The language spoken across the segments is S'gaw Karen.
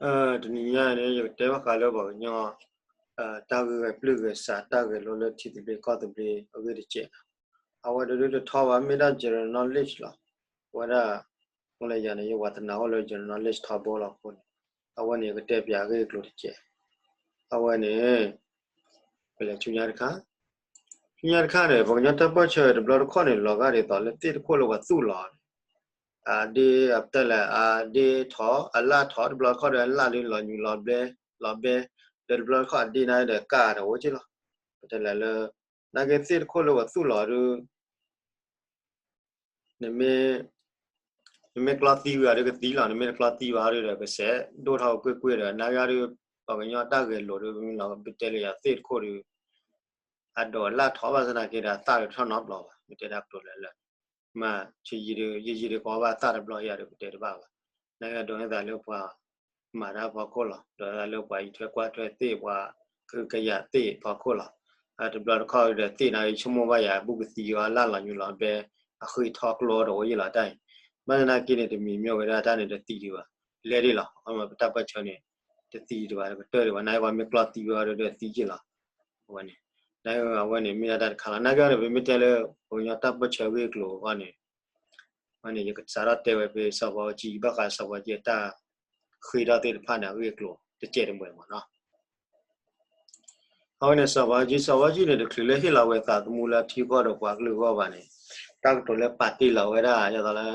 တနံၤညါန့ၣ် ယကတဲဘၣ်ဃးလၢပှၤကညီ တၢ်ဂုာ်ဂဲၤပျုၢ်ဂဲၤစး တၢ်ဂဲၤလိာ်လၢထံသဘျ့ကီၢ်သဘျ့အဂ့ၢ်တစဲး. အဝဲတဒုတထီဘၣ် မ့ၢ်ဒၣ် general knowledge လီၤ. အဝဲဒၣ် မ့ၢ်လၢယၤန့ၣ် ယဝၤတနၢ်အိၣ်လၢ general knowledge ထီဘိလီၤအဃိန့ၣ် အဝဲန့ၣ် ယကတဲပၠးအဂ့ၢ်အကျိၤတစဲး. အဝဲန့ၣ် ပလဲၤဆူညါတခါ, ဆူညါတခါန့ၣ် ပှၤကညီတၢ်ပၢၢ်ဆၢတဘျီတခီၣ်န့ၣ် လီၤဂာ်ဒ်သိးလၢသ့ၣ်တခိၣ်လၢပှၤသူၣ်လီၤန့ၣ် အဒ့ အတဲလဲၣ် အဒ့ထီၣ် အလၣ်ထီၣ် တဘျီတခီၣ်ဒီး အလၣ်ဒုးလီၤညူလီၤဘဲ လီၤဘဲ ဒီးတဘျီတခီၣ်အဒ့န့ၣ်ဒီးကၢ်ဒီးအိၣ်က့လီၤ. ပတဲလဲၣ်လၢ နာ်က့သ့ၣ်တခိၣ်လၢပှၤသူၣ်လီၤဒုး နမ့ၢ် နမ့ၢ်ကျီသံဝံၤအီၤဒီးကသံလီၤ, နမ့ၢ်တကျီသံဘၣ်အီၤဒီး ကစဲးဒိၣ်ထီၣ်ကွ့ၢ်ကွ့ၢ်ဒီး နာ်က့ဒီး ပှၤကညီတၢ်ဂဲၤလိာ်ဒီး ပမ့ၢ်လီၤပတဲလၢယၤသ့ၣ်တခိၣ်ဒီး အဒိးအလၣ်ထီၣ်ဘၣ်ဆၣ်သနာ်က့ဒီး အသၣ်ဒီးထီၣ်နီတဘျီဘၣ်, မ့ၢ်တဲတၢ်ကတိၤလၢလၢ မ့ၢ်ဆံးယံာ်ဒီး ယံာ်ယံာ်ဒီးကီဘၣ်အသၣ်တဘျီယၤဒီး ပတဲတဘၣ်ဘၣ်. နာ်က့ဒိးန့ၢ်သးလၢပှၤ မၤတၢ်ဖီခိၣ်လီၤ. ဒိးန့ၢ်သးလၢပှၤအံးထွဲကွၢ်ထွဲသ့ၣ် ပှၤကဟုကယာ်သ့ၣ်ဖီခိၣ်လီၤ. တဘျီတခီၣ်ဒီးသ့ၣ်န့ၣ် ယဆိကမိၣ်ဘၣ်ယၤ ဘူးကသံအီၤ အလၣ်လီၤညူလီၤဘဲ အဃ့ထီၣ်ကျိဒီးအိၣ်ယံၤလီၤတၢ်အံၤ. ဘၣ်ဆၣ်သနာ်က့န့ၣ် တမံၤမ့ၢ်ဝဲဒၣ်တၢ်န့ၣ် တသံဒံးဘၣ်. လဲၤဒ်လီၤ ပတၢ်ပၢၢ်ဆၢန့ၣ် တသံဒံးဘၣ် တကတၢၢ်ဒံးဘၣ်. နာ်က့ပှၤမ့ၢ်ကျီသံဝံၤအီၤဒီးသံယံၤလီၤ. အဝဲန့ၣ် နာ်က့အဝဲန့ၣ် မ့ၢ်ဒၣ်တၢ်တခါလီၤ. နာ်က့န့ၣ် ပမ့ၢ်တဲလၢ ပှၤကညီတၢ်ပၢၢ်ဆၢအဂ့ၢ်အကျိၤအဂီၢ်န့ၣ် အဝဲန့ၣ် ယကစးထီၣ်တဲဝဲဖဲစီၤဘီကၠံ ဘၣ်ဃးစီၤဘီကၠံအတၢ် ဃ့ထီၣ်သ့ၣ်တဖၣ်န့ၣ် အဂ့ၢ်အကျိၤတစဲးတမှဲၤမ့ၢ်နီၤ. အဝဲန့ၣ် စီၤဘီကၠံ စီၤဘီကၠံန့ၣ် တချုးလၢဟ့ၣ်လီၤဝဲသးသမူလၢအထံကီၢ်ဒီးပှၤကလုာ်အဂီၢ်ဘၣ်န့ၣ် တၢ်ကတိၤလၢပာ်တ့ၢ်လီၤဝဲဒၣ် ယသးလၢ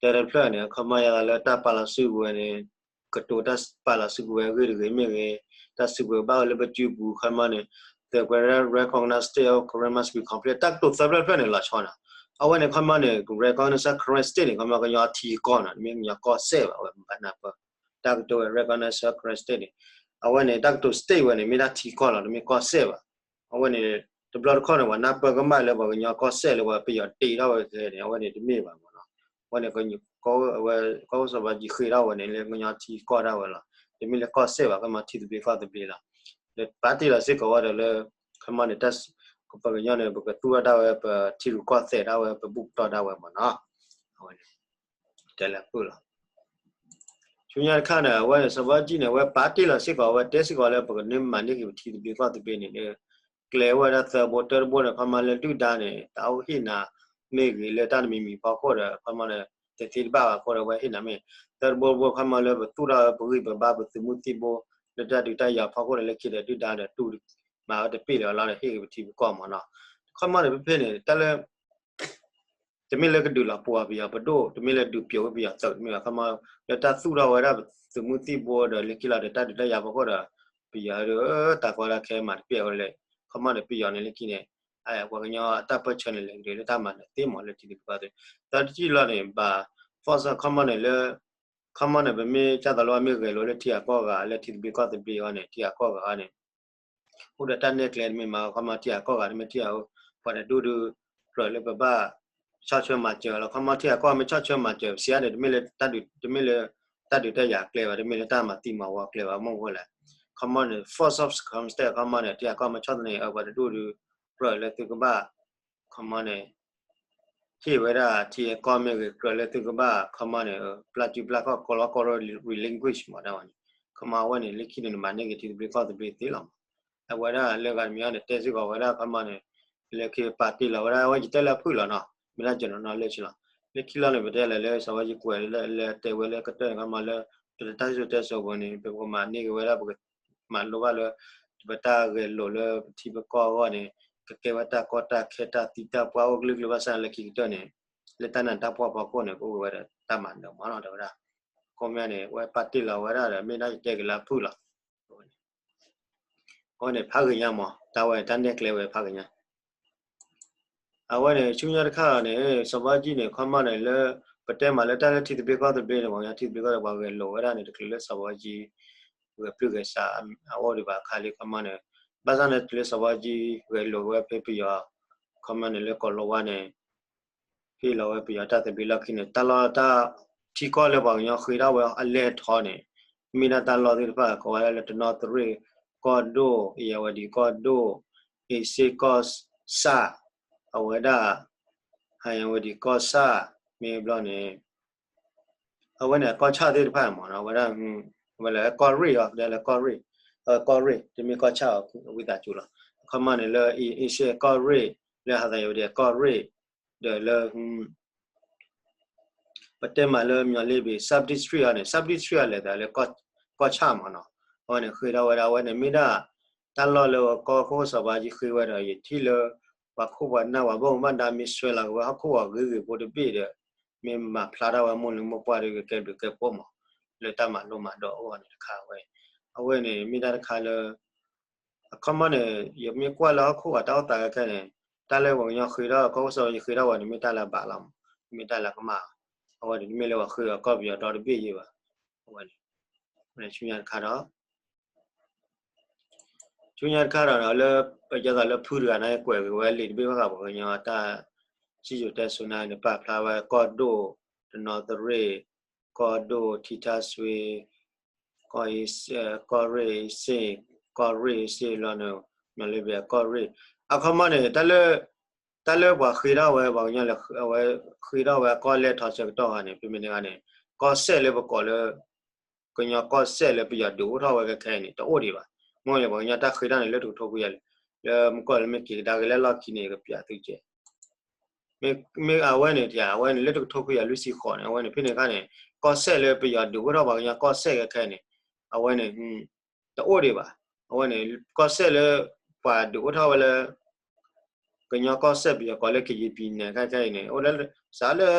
တဲတဖျၢၣ်န့ၣ် ခီမီယသးလၢတၢ်ပာ်လီၤစုကဝဲၤန့ၣ် ကတိၤတၢ်ပာ်လီၤစုကဝဲၤအဂ့ၢ်တဂ့ၤမ့ၢ်ဂ့ၤ, တၢ်စုကဝဲၤဘၣ်ဝဲလၢပစုပူၤ ခီမီန့ၣ် the Karen recognize state of Karen must be complete တၢ်ကတိၤသၢဖျၢၣ်တဖျၢၣ်န့ၣ် လီၤဆီနီၤ. အဝဲန့ၣ် ခီမီန့ၣ် recognize Karen state န့ၣ် ခီမီကညီထံကီၢ်နီၤ တမ့ၢ်ကညီကီၢ်စဲၣ်ဘၣ် အဝဲဘၣ်နၢ်ပၢၢ် တၢ်ကတိၤဝဲ recognize Karen state န့ၣ် အဝဲန့ၣ် တၢ်ကတိၤ state ဝဲန့ၣ် မ့ၢ်ဒၣ်ထံကီၢ်လီၤ တမ့ၢ်ကီၢ်စဲၣ်ဘၣ်. အဝဲန့ၣ် တဘျီတခီၣ်န့ၣ် ပှၤနၢ်ပၢၢ်ကမၣ်လၢပှၤကညီကီၢ်စဲၣ်လၢပှၤပယီၤတ့ထီၣ်ဝဲခဲန့ၣ် အဝဲန့ၣ်တမ့ၢ်ဘၣ်မ့ၢ်နီၤ. အဝဲန့ၣ် ကီၢ်ဝဲ ကီၢ်စီၤဘီကၠံဃ့ထီၣ်ဝဲန့ၣ် လၢကညီထံကီၢ်ဒၣ်ဝဲလီၤ. တမ့ၢ်လၢကီၢ်စဲၣ်ဘၣ် ခီမီထံသဘျ့ကီၢ်သဘျ့လီၤ. ဒီးပာ်တ့ၢ်လီၤစ့ၢ်ကီးဝဲဒီးလၢ ခီမီန့ၣ် ပှၤကညီန့ၣ် ပကသူၣ်ထီၣ်ဒၣ်ဝဲ ပထံရူၢ်ကီၢ်သဲးဒၣ်ဝဲ ပဘူၣ်ပတီၢ်ဒၣ်ဝဲမ့ၢ်နီၤ. အဝဲန့ၣ် တဲလၢဖုၣ်လီၤ. ဆူညါတခါန့ၣ် အဝဲန့ၣ် စီၤဘီကၠံန့ၣ် အဝဲပာ်တ့ၢ်လီၤစ့ၢ်ကီး အဝဲတဲစ့ၢ်ကီးလၢပကန့ၢ်မၤန့ၢ်က့ၤပထံသဘျ့ကီၢ်သဘျ့န့ၣ် ကျဲဝဲဒၣ်သၢဘိ တၢတဘိန့ၣ် ခီမီလၢဒုၣ်ဒါန့ၣ် တၢ်အိၣ်ဟ့ၣ်နၤမ့ၢ်ဂ့ၤလၢတၢ်တမံၤမံၤဖီခိၣ်ဒီး ခီမီန့ၣ် တသ့တဘၣ်ဘၣ်အဃိဒီး အဝဲဟ့ၣ်နၤမ့ၢ် သၢတဘိတဘိ ခီမီလၢပသူၣ်ထီၣ်ပဂံၢ်ပဘါပသုးမုၢ်သံၣ်ဘိ လၢတၢ်ဒုးတၢ်ယၤဖီခိၣ်န့ၣ် လၢခံဒီးဒုၣ်ဒါဒီးတူၢ် မၤဝဲတပ့ၢ်လၢၤလီၤဒီးဟ့ၣ်က့ၤပထံပကီၢ်မ့ၢ်နီၤ. ခီမီန့ၣ် ဖဲဖဲန့ၣ် တၢ်လၢ တမ့ၢ်လၢကဒုးလီၤပှီၢ်ပယီၤပဒိၣ် တမ့ၢ်လၢဒုးပျိးဝဲပယီၤသုး တမ့ၢ်ဘၣ် ခီမီ လၢတၢ်သူၣ်ထီၣ်ဝဲဒၣ်သုးမုၢ်သံၣ်ဘိဒီးလၢခံလီၤဒီးတၢ်ဒုးတၢ်ယၤဖီခိၣ်ဒီး ပယီၤဒီး တၢ်ကီတၢ်ခဲမၤတပ့ၢ်ဝဲလဲၣ် ခီမီန့ၣ် ပယီၤန့ၣ်လၢခံန့ၣ် ပှၤကညီတၢ်ပၢၢ်ဆၢန့ၣ်လဲၣ် ကဒုးလၢတၢ်မၤနၢၤသ့မ့ၢ်လၢထံသဘျ့ကီၢ်သဘျ့ သၢတထံၣ်လီၤန့ၣ် ဘၣ် force ခီမီန့ၣ်လၢ ခီမီန့ၣ် ပမ့ၢ်ကၢ်သိးလၢအမ့ၢ်ဂဲၤလိာ်လၢထံဂၤကီၢ်ဂၤ လၢထံသဘျ့ကီၢ်သဘျ့အဂီၢ်န့ၣ် ထံဂၤကီၢ်ဂၤန့ၣ် အိၣ်ဒီးတၢ်နဲၣ်ကျဲတမ့ၢ်မး ခီမီထံဂၤကီၢ်ဂၤတမ့ၢ်ထံဂၤ ပှၤတဒူၣ်ဒုး ကြၢးလၢပဘၣ် ဆီၣ်ထွဲမၤစၢၤလီၤ ခီမီထံဂၤကီၢ်မ့ၢ်ဆီၣ်ထွဲမၤစၢၤ ပစံးအါန့ၣ် တမ့ၢ်လၢ တမ့ၢ်လၢ တၢ်ဒုးတၢ်ယၤကျဲဘၣ် တမ့ၢ်လၢတၢ်မၤသံမၤဝီကျဲဘၣ် မ့ၢ်ဝဲလဲၣ် ခီမီန့ၣ် force of circumstance ခီမီန့ၣ် ထံဂၤကီၢ်မ့ၢ်ဆီၣ်သနံးအၢ ပှၤတဒူၣ်ဒုး ကြၢးလၢသုကဘၣ် ခီမီန့ၣ် ဟ့ၣ်ဝဲဒၣ်ထံဂၤကီၢ်မ့ၢ်ဂ့ၤ ကြၢးလၢသုကဘၣ် ခီမီန့ၣ် ပျၢ်စုပျၢ်ခီၣ် ကီလီကီရိ relinquish မ့ၢ်ဒၣ်ဝဲန့ၣ် ခီမီအဝဲန့ၣ် လၢခံန့ၣ် နမၤန့ၢ်က့ၤထံသဘျ့ကီၢ်သဘျ့သ့လီၤမး အဝဲဒၣ်လၢဂၤတမံၤအံၤန့ၣ် တဲစ့ၢ်ကီးဝဲဒၣ် ခီမီန့ၣ် လၢခံပာ်တ့ၢ်လီၤဝဲဒၣ် အဝဲယတဲလၢအဖုၣ်လီၤနီၤ မ့ၢ်ဒၣ် general knowledge လီၤ လၢခံလီၤန့ၣ် ပတဲလၢ လၢစီၤဝဲယကွဲးလၢ လၢတဲဝဲလၢကတၢၢ်န့ၣ် ခီမီလၢ ပတၢ်စံၣ်စိၤတဲစိၤပူၤန့ၣ် ပကမၤန့ၢ်က့ၤဝဲဒၣ် ပကမၤလိဘၣ်လၢ ပတၢ်ဂဲၤလိာ်လၢပထံပကီၢ်အဂီၢ်န့ၣ် ကကဲဝဲတၢ်ကီတၢ်ခဲတၢ်သံတၢ်ပှၢ်အိၣ်ကလုာ်ကလုာ်ဘၣ်ဆၣ်လၢခံကတၢၢ်န့ၣ် လၢတၢ်နးတၢ်ဖှီၣ်ဖီခိၣ်န့ၣ် ကအိၣ်က့ၤဝဲဒီးတၢ်မၤနၢၤမးနီၤ တဲဝဲဒၣ် ခီမီန့ၣ် အဝဲပာ်တ့ၢ်လီၤဝဲဒၣ်ဒီး မ့ၢ်ဒၣ်ယတဲက့ၤလၢအဖုၣ်လီၤ အဃိန့ၣ် ဖးဂ့ၤညါမး တၢ်ဝဲတၢ်နဲၣ်ကျဲဝဲဖးဂ့ၤညါ အဝဲန့ၣ် ဆူညါတခါန့ၣ် စီၤဘီကၠံန့ၣ် ခီမီန့ၣ်လၢ ပတဲမးလၢတၢ်လၢထံသဘျ့ကီၢ်သဘျ့န့ၣ် ပှၤကညီထံသဘျ့ကီၢ်သဘျ့ ပှၤဂဲၤလိာ်ဝဲဒၣ်န့ၣ် တချုးလၢစီၤဘီကၠံ ဂဲၤပျုၢ်ဂဲၤစးအအိၣ်ဒံးဘၣ်အခါလံ ခီမီန့ၣ် ဘၣ်ဆၣ်န့ၣ် တချုးလၢစီၤဘီကၠံ ဂဲၤလိာ်ဝဲဖဲပယီၤ ခီမီန့ၣ်လၢကီၢ်လီဝါန့ၣ် ဟ့ၣ်လီၤဝဲပယီၤတၢ်သဘျ့လီၢ်ခံန့ၣ် တၢ်လီၢ်တၢ်ထံကီၢ်လၢပှၤကညီဃ့ထီၣ်ဝဲအလဲၢ်ထီန့ၣ် မ့ၢ်ဒၣ်တၢ်လီၢ်သ့ၣ်တဖၣ် ကိးဝဲဒၣ်လၢတနီသရံၣ်ကီၢ်ဒိၣ် အ့ၣ်ယၣ်ဝဲဒံးကီၢ်ဒိၣ် အ့ၣ်စ့ကီၢ်ဆၣ် အဝဲဒၣ် ဟါယၣ်ဝဲဒံးကီၢ်ဆၣ် မ့ၢ်ဘျီန့ၣ် အဝဲန့ၣ် အကီၢ်ဆၣ်သ့ၣ်တဖၣ်မ့ၢ်နီၤ အဝဲဒၣ် ဝဲလၢကီၢ်ရ့ၣ်အီၤ ပတဲလၢကီၢ်ရ့ၣ်, ကီၢ်ရ့ၣ် တမ့ၢ်ကီၢ်ဆၣ်အီၤ ဝံသးစူၤလီၤ. အခီမီန့ၣ်လၢ အ့ရှၢၣ်ကီၢ်ရ့ၣ် လၢဟးသးယဝဲဒၣ်ကီၢ်ရ့ၣ် ဒီးလၢ ပတဲမးလၢ မၠီၤလ့ဘ့ၣ် sub district အီၤန့ၣ် sub district အီၤလဲၤသးလၢ ကီၢ်ဆၣ်မးနီၤ. အဝဲန့ၣ်ဃ့ထီၣ်ဝဲဒၣ် အဝဲန့ၣ်မ့ၢ်ဒၣ် တၢ်လီၢ်လၢကီၢ်ခိၣ်စီၤဘါကၠံဃ့ဝဲဒီး ယထံၣ်လၢ ပှၤခိၣ်ပှၤနၢ်ပှၤဘၣ်မူဘၣ်ဒါမ့ၢ်ဆွဲလီၤက့ၤဝဲဟီၣ်ခိၣ်အဂ့ၤဂ့ၤဖိတဘ့ၣ်ဒီး မ့ၢ်မၤဖျါထီၣ်ဝဲမိၢ်လံၤမိၢ်ပှၢ်ဒီးကကဲဘျုးကဲဖှိၣ်မး လၢတၢ်မၤလိမၤဒိးအဂီၢ်န့ၣ်တခါဝဲ. အဝဲန့ၣ်မ့ၢ်ဒၣ်တခါလၢ အခီမီန့ၣ် ယမ့ၢ်ကွၢ်လၢဟီၣ်ခိၣ်အတၢ်အိၣ်သးခဲခဲန့ၣ် တၢ်လၢပှၤကညီဃ့ထီၣ် ကီၢ်ခိၣ်စီၤဘါကၠံဃ့ထီၣ်ဝဲန့ၣ် မ့ၢ်တၢ်လၢအဘၣ်လီၤမး, မ့ၢ်တၢ်လၢကမၣ်, အဝဲန့ၣ်တမ့ၢ်လၢပှၤဃ့အီၤကီၢ်ပယီၤဒီတဘ့ၣ်ယဲဘၣ်. အဝဲန့ၣ် ဆူညါတခါဒီး ဆူညါတခါဒီး လၢ ပယီၤသးလၢဖုတဂၤန့ၣ် ကွဲးက့ၤဝဲလံာ်တဘ့ၣ်ဘၣ်ဃးပှၤကညီတၢ် စံၣ်စိၤတဲစိၤန့ၣ် ပာ်ဖျါဝဲကီၢ်ဒိၣ် တနီသရ့ၣ်, ကီၢ်ဒိၣ်ထံထၣ်စွ့, ကီၢ်ရ့ၣ်စ့ၣ်, ကီၢ်ရ့ၣ်စ့ၣ်လီၤန့ၣ် မ့ၢ်လၢပကီၢ်ရ့ၣ် အခီမီန့ၣ် တၢ်လၢပှၤဃ့ထီၣ်ဝဲ ပှၤကညီလၢ အဝဲဃ့ထီၣ်ဝဲကီၢ်လဲၢ်ထီဆၢကတီၢ်ခါန့ၣ် ပမ့ၢ်န့ၣ်ဂၤန့ၣ် ကီၢ်စဲၣ်လၢပကိးလၢ ကညီကီၢ်စဲၣ်လၢပယီၤဒုးအိၣ်ထီၣ်ဝဲခဲခဲအံၤန့ၣ် တအိၣ်ဒံးဘၣ်. မ့ၢ်လၢပှၤကညီတၢ်ဃ့ထီၣ်န့ၣ် လၢတကထိခွံကယၤ လၢမုၢ်ကီၢ်လၢမ့ၢ်က့ၤကဒါက့ၤလၢလီၢ်ခံန့ၣ် ကပျးသုကဲး မ့ၢ်အဝဲန့ၣ် အဝဲန့ၣ်လၢတကထိခွံကယၤလွံၢ်ဆံဃိးန့ၣ် အဝဲန့ၣ်ဖဲန့ၣ်အခါန့ၣ် ကီၢ်စဲၣ်လၢပယီၤဒုးအိၣ်ထီၣ်ပှၤကညီကီၢ်စဲၣ်ခဲခဲအံၤန့ၣ် အဝဲန့ၣ် တအိၣ်ဒံးဘၣ်. အဝဲန့ၣ် ကီၢ်စဲၣ်လၢ ပှၤဒုးအိၣ်ထီၣ်ဝဲလၢ ကညီကီၢ်စဲၣ်ပယီၤကိးလၢ ကယံၤပံၤနဲၣ် ခဲခဲအံၤန့ၣ် အိၣ်လၢ စးလၢ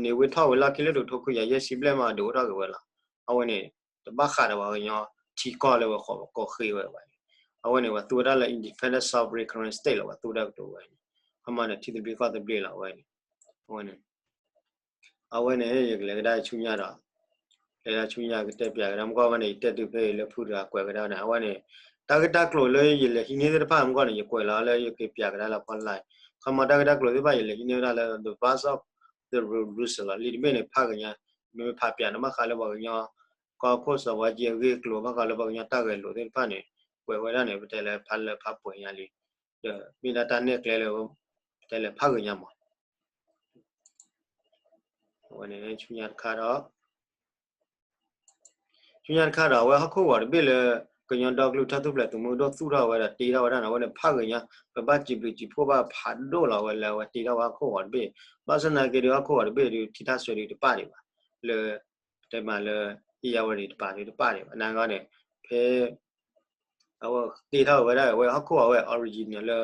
နဝ့ထီၣ်ဝဲလီၢ်ခံလၢတကထိခွံကယၤယဲၢ်ဆံဘျဲၣ်မး ဒုးအိၣ်ထီၣ်က့ၤဝဲလီၤ. အဝဲန့ၣ် တဘၣ်ဃးဒီးပှၤကညီထံကီၢ်လၢပှၤဃိးပကိးဃ့ဝဲဘၣ်န့ၣ် အဝဲန့ၣ် ပှၤသူဝဲဒၣ်လၢ independent sovereign Karen state လီၤ ပှၤသူဝဲဒၣ်ကတိၤဝဲန့ၣ် ခီမီန့ၣ် ထံသဘျ့ကီၢ်သဘျ့လီၤ အဝဲန့ၣ် အဝဲန့ၣ် အဝဲန့ၣ် ယကလဲၤကဒါဆူညါဒီး လဲၤဒၣ်ဆူညါကတဲပၠးကဒါ မ့ၢ်ကွၢ်ဝဲန့ၣ် ယတဲတုၤဖဲအံၤလၢဖုတဂၤကွဲးကဒါန့ၣ် အဝဲန့ၣ် တၢ်ဂ့ၢ်တၢ်ကျိၤလၢယလဲၤဟံးန့ၢ်သ့ၣ်တဖၣ် မ့ၢ်ကွၢ်န့ၣ် ယကွဲးလီၤလၢယကပၠးကဒါလၢဖီလာ် ခီမီတၢ်ဂ့ၢ်တၢ်ကျိၤသ့ၣ်တဖၣ် ယလဲၤဟံးန့ၢ်ဝဲဒၣ်လၢ the voice of the revolution လီၤ. လံာ်တဘ့ၣ်န့ၣ် ဖးကညါ မ့မ့ၢ်ဖးပၠးန့ၣ် ဘၣ်ဃးလၢပှၤကညီ ကီၢ်ခိၣ်စီၤဘါကၠံအဂ့ၢ်အကျိၤ ဘၣ်ဃးလၢပှၤကညီတၢ်ဂဲၤလိာ်သ့ၣ်တဖၣ်န့ၣ် ကွဲးဝဲဒၣ်န့ၣ် ပတဲလဲၤဖးလၢဖးပှဲၤညါလံ ဒီးမ့ၢ်ဒၣ်တၢ်နဲၣ်ကျဲလၢ ပတဲလဲၤဖးဂ့ၤညါမး အဝဲန့ၣ် ဆူညါတခါဒီး ဆူညါတခါဒီး အဝဲဟီၣ်ခိၣ်ဂီၤတဘ့ၣ်လၢ ကညီဒီကလုာ်တၢ်ထူၣ်ဖျဲးသုးမုၢ်ဒိၣ်သူၣ်ထီၣ်ဝဲဒီးတ့ထီၣ်ဝဲဒၣ်န့ၣ် အဝဲန့ၣ်ဖးဂ့ၤညါ ပဘၣ်စံးဘျုးစံးဖှိၣ်ဘၣ်ဖးဒိၣ်လီၤဝဲလၢအဝဲတ့ထီၣ်ဝဲဟီၣ်ခိၣ်ဂီၤတဘ့ၣ် ဘၣ်ဆၣ်သနာ်က့ဒီး ဟီၣ်ခိၣ်ဂီၤတဘ့ၣ်ဒီး ထံထၣ်စွ့ဒီးတပၣ်ဒံးဘၣ် လၢ ပတဲမးလၢ အ့ၣ်ယၣ်ဝတံၤတပၤဒီးတပၣ်ဒံးဘၣ် နာ်က့န့ၣ် ဖဲ အဝဲတ့ထီၣ်ဝဲဒၣ် အဝဲဟီၣ်ခိၣ်ဂီၤဝဲ original လၢ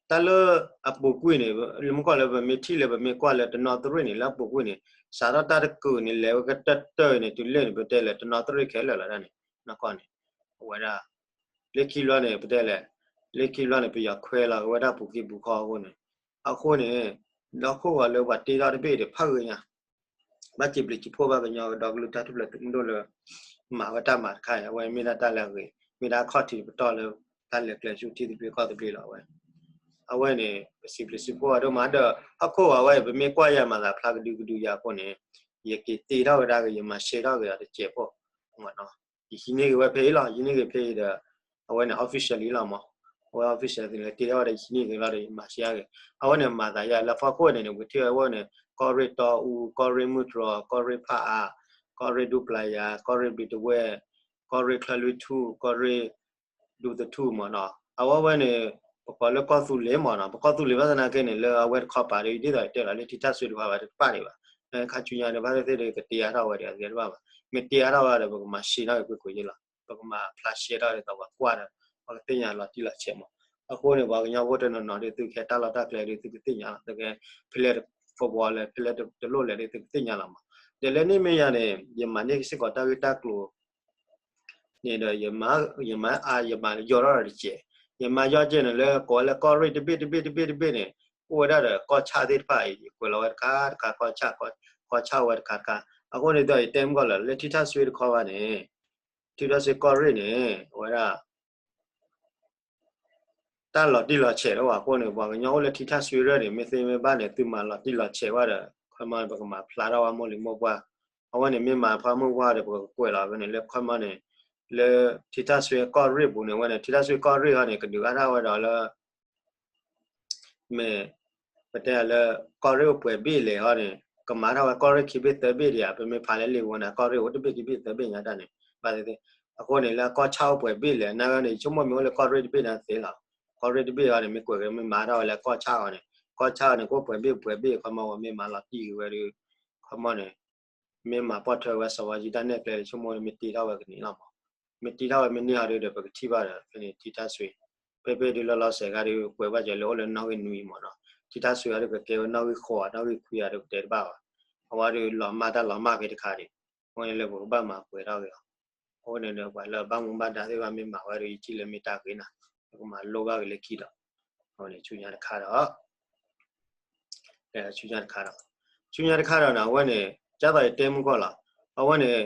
တၢ်လၢအပူၤကွံာ်န့ၣ် လၢမုၢ်ကီၢ်လၢပမ့ၢ်ထံၣ်လၢပမ့ၢ်ကွၢ်လၢတနီသရ့ၣ်န့ၣ် လၢအပူၤကွံာ်န့ၣ် စးထီၣ်တၢ်တကုာ်န့ၣ် လဲၤဝဲကတၢၢ်တၢၢ်န့ၣ် တုၤလၢန့ၣ် ပတဲလဲၣ်တနီသရ့ၣ်ခဲလၢာ်လီၤဒၣ်န့ၣ် နာ်က့န့ၣ် အဝဲဒၣ် လၢခံဘျီန့ၣ် ပတဲလဲၣ် လၢခံဘျီန့ၣ် ပယီၤခွဲလီၤက့ၤဝဲဒၣ်ပူၤက့ပူၤခီအဃိန့ၣ် အဃိန့ၣ် ဒီးဟီၣ်ခိၣ်ဂီၤလၢပှၤတ့ထီၣ်တဘ့ၣ်ဒီး ဖးဂ့ၤညါ ဘၣ်စံးဘျုးစံးဖှိၣ်ဘၣ်ကညီဒီကလုာ်တၢ်ထူၣ်ဖျဲးသုးမုၢ်ဒိၣ်လၢ မၤဝဲတၢ်မၤတခါအံၤ အဝဲမ့ၢ်ဒၣ်တၢ်လၢအဂ့ၤ မ့ၢ်ဒၣ်အခီၣ်ထံးတပတီၢ်လၢ တၢ်လဲၤကျဲဆူထံသဘျ့ကီၢ်သဘျ့လီၤဝဲ အဝဲန့ၣ် ပစံးဘျုးစံးဖှိၣ်အဒိၣ်မးဒီး ဟီၣ်ခိၣ်ဂီၤဝဲအံၤ ပမ့ၢ်ကွၢ်ယၤမၤသးဖျါကဒုကဒုယၤအဃိန့ၣ် ယက့ၤတ့ထီၣ်ဝဲဒၣ်က့ၤ ယမၤရှဲထီၣ်က့ၤအီၤတစဲးဖိ ယဟံးန့ၢ်က့ၤဝဲဖဲအံၤလီၤ ယဟံးန့ၢ်က့ၤဖဲအံၤဒီး အဝဲန့ၣ် officially လီၤမး အဝဲ officially လၢတ့ထီၣ်ဝဲဒီးယဟံးန့ၢ်က့ၤလီၤဒီး ယမၤရှဲက့ၤ အဝဲန့ၣ်မၤသးယၤလၢဖီခိၣ်န့ၣ်န့ၣ် ပကထံၣ်ဝဲအဝဲန့ၣ် ကီၢ်ရ့ၣ်တီအူ ကီၢ်ရ့ၣ်မုၢ်တြီၤ ကီၢ်ရ့ၣ်ဖၣ်အါ ကီၢ်ရ့ၣ်ဒူပျၤယၤ ကီၢ်ရ့ၣ်ဘျံးတဝဲၢ် ကီၢ်ရ့ၣ်ချၢလွံၢ်ထူၣ် ကီၢ်ရ့ၣ် ဒူသထူၣ်မးနီၤ အဝဲဝဲန့ၣ် ပကိးလၢကီၢ်သူလ့ၤမးနီၤ ပကီၢ်သူလ့ၤဘၣ်ဆၣ်သနာ်က့န့ၣ် လၢအဝဲတခီပၤဒီး ဒ်သိးယတဲလီၤလၢထံထၣ်စွ့တခီပၤတပၣ်ဒံးဘၣ် ခါဆူညါဒီး ဘၣ်သ့ၣ်သ့ၣ်ဒီး ကတ့အါထီၣ်ဝဲဒီး အဂ့ၤတဘၣ်ဘၣ် မ့ၢ်တ့အါထီၣ်ဝဲဒီး ပကမၤရှဲထီၣ်က့ၤကွ့ၢ်ကွ့ၢ်ယဲလီၤ ပကမၤဖျါရှဲထီၣ်ဒ်သိးပှၤကွၢ်ဒီး ပှၤကသ့ၣ်ညါလီၤတံၢ်လီၤဆဲးမး အဃိန့ၣ် ပှၤကညီဖိတနီၤနီၤဒီး သုကဟဲတၢ်လီၢ်တၢ်ကျဲဒီး သုကသ့ၣ်ညါလီၤ သုကဟဲ ဖဲလဲၣ် football လဲၣ် ဖဲလဲၣ်တလိၣ်လဲၣ်ဒီး သုကသ့ၣ်ညါလီၤမး ဒီးလၢန့ၣ်မ့ၢ်ယၤန့ၣ် ယမၤန့ၢ်က့ၤစ့ၢ်ကီးတၢ်ဂ့ၢ်တၢ်ကျိၤ န့ၣ်ဒီး ယမၤအါ ယမၤယီၢ်ထီၣ်ဒီးတစဲး ယမၤယီၢ်က့ၤန့ၣ် လၢကိးဝဲလၢကီၢ်ရ့ၣ်တဘ့ၣ်တဘ့ၣ်တဘ့ၣ်တဘ့ၣ်န့ၣ် အိၣ်ဝဲဒၣ်ဒီးကီၢ်ဆၣ်သ့ၣ်တဖၣ်အံၤ ယကွဲးလီၤဝဲတခါတခါ ကီၢ်ဆၣ် ကီၢ်ဆၣ်ဝဲတခါတခါ အဃိန့ၣ်ဒီး ယတဲမုၢ်ကီၢ်လၢ လၢထံထၣ်စွ့တခီဘၣ်န့ၣ် ထံထၣ်စွ့ကီၢ်ရ့ၣ်န့ၣ် အဝဲဒၣ် တၢ်လီၤတံၢ်လီၤဆဲးတအိၣ်ဘၣ်အဃိန့ၣ် ပှၤကညီအိၣ်လၢထံထၣ်စွ့ရဲၣ်န့ၣ် မ့ၢ်သ့မ့ၢ်ဘၣ်န့ၣ် သုမၤလီၤတံၢ်လီၤဆဲးဘၣ်ဒီး ခီမီန့ၣ် ပကမၤဖျါထီၣ်ဝဲမိၢ်လံၤမိၢ်ပှၢ် အဝဲန့ၣ်မ့ၢ်မၤဖျါမိၢ်ပှၢ်ဒီး ပကကွဲးလီၤဝဲန့ၣ် လၢခီမီန့ၣ် လၢထံထၣ်စွ့ကီၢ်ရ့ၣ်ပူၤန့ၣ် အဝဲန့ၣ် ထံထၣ်စွ့ကီၢ်ရ့ၣ်ဟီန့ၣ် ကဒုးအါထီၣ်ဝဲဒီးလၢ မ့ၢ် ပတဲလၢ ကီၢ်ရ့ၣ်အိၣ်ပှဲၤဘ့ၣ်လဲၣ်ဟီန့ၣ် ကမၤထီၣ်ဝဲကီၢ်ရ့ၣ်ခံဘ့ၣ်သၢဘ့ၣ်ဒံးဧါ ပမ့ၢ်ဖးလၢလံာ်ဝဲန့ၣ် ကီၢ်ရ့ၣ်အိၣ်တဘ့ၣ်ခံဘ့ၣ်သၢဘ့ၣ်ညါတၢ်န့ၣ် ဘၣ်သ့ၣ်သ့ၣ်. အဃိန့ၣ် လၢအကီၢ်ဆၣ်အိၣ်ပှဲၤဘ့ၣ်လဲၣ် နာ်ဂ့ၤန့ၣ် ယဆိကမိၣ်မ့ၢ်အိၣ်လၢကီၢ်ရ့ၣ်တဘ့ၣ်န့ၣ်သ့လီၤ. ကီၢ်ရ့ၣ်တဘ့ၣ်အံၤန့ၣ် မ့ၢ်ကွဲးက့ၤမ့ၢ်မၤထီၣ်ဝဲလၢကီၢ်ဆၣ်အီၤန့ၣ် ကီၢ်ဆၣ်အီၤန့ၣ် ကအိၣ်ပှဲၤဘ့ၣ်ပှဲၤဘ့ၣ် ခီမီ ဝဲမ့ၢ်မၤလီၤတံၢ်က့ၤဝဲဒီး ခီမီန့ၣ် မ့ၢ်မၤပိာ်ထွဲဝဲစီၤဝါယံတၢ်နဲၣ်ကျဲ ယဆိကမိၣ်မ့ၢ်တ့ထီၣ်ဝဲကန့ၢ်လီၤမး. မ့ၢ်တ့ထီၣ်ဝဲမ့ၢ်န့ၢ်အီၤဒီး ပကထံၣ်ဘၣ်ဒီး ဖဲန့ၣ်ထံထၣ်စွ့ ဖဲဖဲဒုးလီၤလီၤဆဲးခါဒီး ကွဲးဘၣ်ကဲလၢအိၣ်လၢနီၣ်ဂံၢ်နွံမးနီၤ. ထံထၣ်စွ့အီၤဒီး ကကဲဝဲနီၣ်ဂံၢ်ဃိး နီၣ်ဂံၢ်ခွံအီၤဒီး ပတဲတဘၣ်ဘၣ်. အဝဲဒီးလီၤမၢ်တၢ်လီၤမၢ်က့ၤတခါန့ၣ် အဃိန့ၣ်လၢပကဘၣ်မၤပှဲၤထီၣ်က့ၤအီၤ. အဃိန့ၣ်ဒီး ပှၤလၢဘၣ်မူဘၣ်ဒါသ့ၣ်တဖၣ်မ့ၢ်မၤဝဲဒီး ယထံၣ်လၢမ့ၢ်တၢ်ဂ့ၤနၤ ပကမၤလိဘၣ်က့ၤလၢခံဒီး အဝဲန့ၣ်ဆူညါတခါဒီး ဆူညါတခါဒီး ဆူညါတခါဒီးန့ၣ် အဝဲန့ၣ် ကၢ်သိးယတဲမုၢ်ကီၢ်လီၤ. အဝဲန့ၣ်